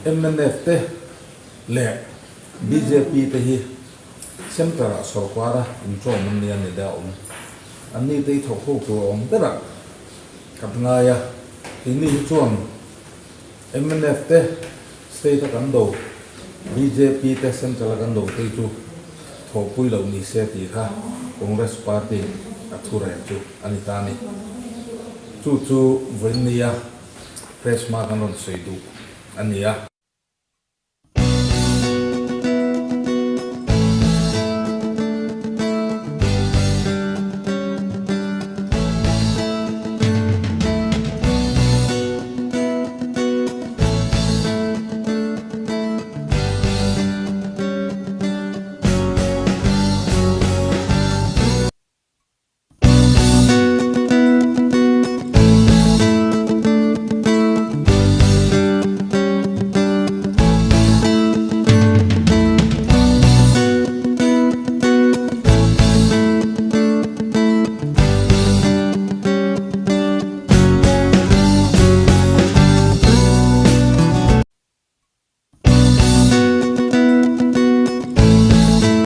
Mnf te leh bjp te hi Centre ah sawrkar a inṭawm an nia ni le a awm. Anni te hi thawk ho tur a awm ber ah kan ngai a, keini hi chuan mnf te State a kan do, bjp te Central a kan do te hi chu thawhpui loh ni se tih kha Congress Party a thu rel chu a ni ta a ni. Chu chu vawiin nia press hma kan rawn sawi duh a ni a.